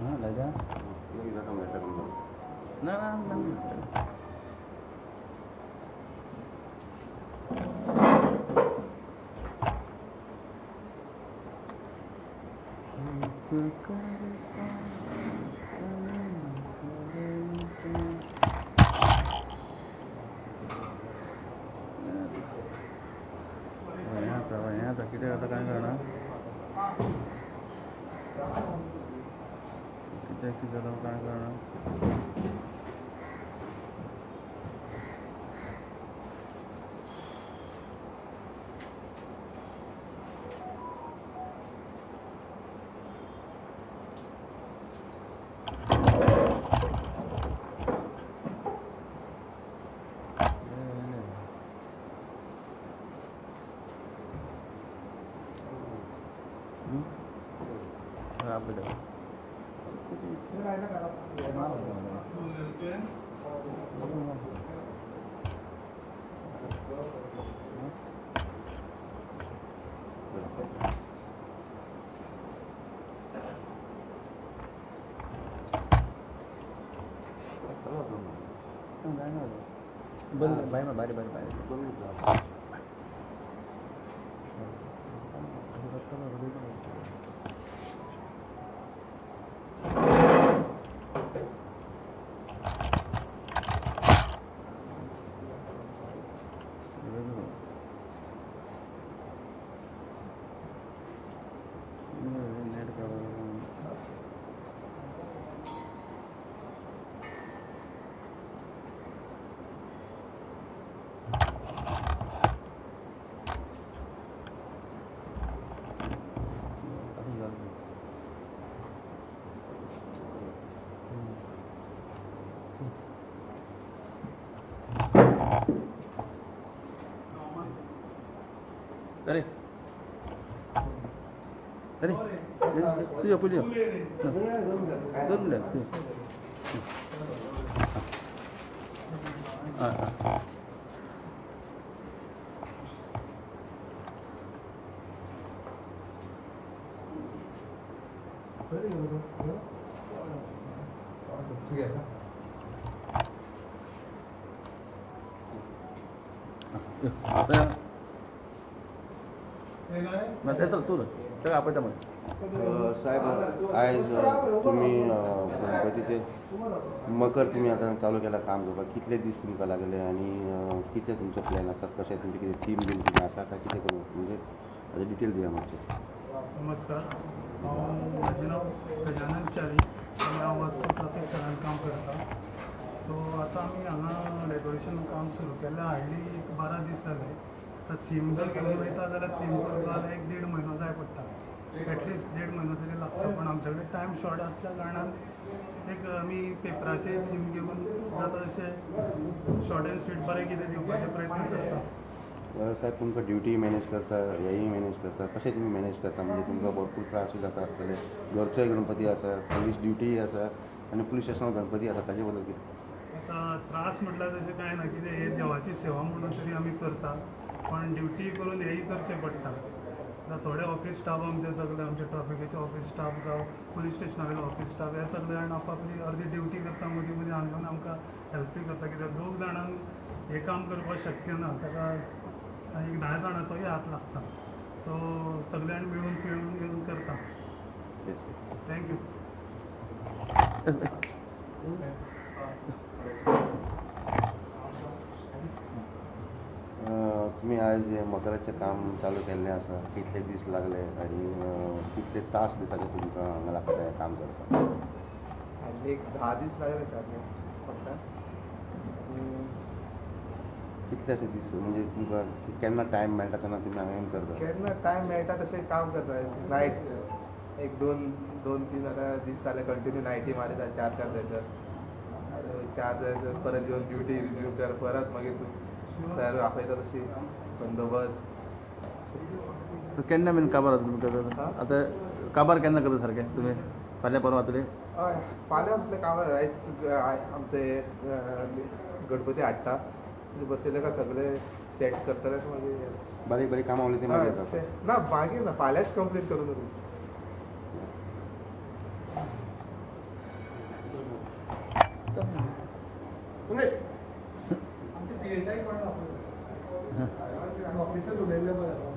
हां दादा. ना ना ना. हें आतां कितें जाता कांय कळना, कितें कितें जाता कांय कळना. बंद बाय बाय बाय बाय. अरे अरे तुझ्या पुढे 2 मिनिट. हां हां. येतो तू ताका आपयता मागीर. साहेब, आयज तुमी गणपतीचे मकर तुमी आतां चालू केला काम करपाक, कितले दीस तुमकां लागले आनी कितें तुमचो प्लॅन आसा, कशें तुमचें कितें टीम बीन कितें आसा काय कितें करूं, म्हणजे हाजे डिटेल दिया मातशें. नमस्कार, हांव म्हाजें नांव गजानन च्यारी आनी हांव वास्को ट्राफीक सेलान काम करता. सो आतां आमी हांगा डेकोरेशन काम सुरू केल्लें हार्डली एक 12 दीस जाले. आतां थीम जर घेवन वयता जाल्यार थीम करता जाल्यार एक देड म्हयनो जाय पडटा, एटलिस्ट देड म्हयनो तरी लागता. पण आमचे कडेन टायम शॉर्ट आसल्या कारणान एक आमी पेपराचेर थीम घेवन जाता तशें शॉर्ट एंड स्वीट बरें कितें दिवपाचे प्रयत्न करता. साहेब, तुमकां ड्युटी मॅनेज करता, हेंय मॅनेज करता, कशें तुमी मॅनेज करता? म्हणजे तुमकां भरपूर त्रासूय जाता आसतले, घरचोय गणपती आसा, पुलीस ड्युटीय आसा आनी पुलीस स्टेशनार गणपती आसा, ताजे बद्दल कितें? आतां त्रास म्हटल्यार तशें कांय ना, कितें हे देवाची सेवा म्हणून तरी आमी करता, पण ड्युटी करून हेंय करचें पडटा. आतां थोडे ऑफीस स्टाफ आमचे सगळे, आमचे ट्राफिकेचे ऑफीस स्टाफ जावं पुलीस स्टेशना वयले ऑफीस स्टाफ, हे सगळे जाण आपापली अर्दी ड्युटी करता, मदीं मदीं हांगा येवन आमकां हेल्पूय करता. कित्याक दोग जाणांक हें काम करपाक शक्य ना, ताका एक 10 जाणांचोय हात लागता. सो सगळे जाण मेळून मेळून येवन करता. येस. Thank you. तुमी आयज हें मकराचें काम चालू केल्लें आसा, कितले दीस लागले आनी कितले तास दिसाचे तुमकां हांगा लागता हें काम करपाक? हाडली एक 10 दीस लागले सारके फक्त आनी कितले अशे दीस, म्हणजे तुमकां केन्ना टायम मेळटा तेन्ना तुमी हांगा येवन करता? केन्ना टायम मेळटा तशें काम करता. नायट एक दोन दोन तीन आतां दीस जाले कंटिन्यू नायटी मारिता, चार चार जायसर, 4 जायसर परत येवन ड्युटी रिज्यूम कर, परत मागीर तूं सर आपयता तशी बंदोबस्त. केन्ना मेरेन काबार जाता तुमी करता? आतां काबार केन्ना करता सारकें तुमी? फाल्यां परवा जातलें. हय, फाल्यां आमचें काम आयज आमचे गणपती हाडटा, बसयले का सगळे सेट करतले मागीर. बारीक बारीक कामां उरली ती मागीर हय, जाता. ना मागीर ना, फाल्यांच कंप्लीट करून उरली. ऑफिसर उलयल्ले बरें.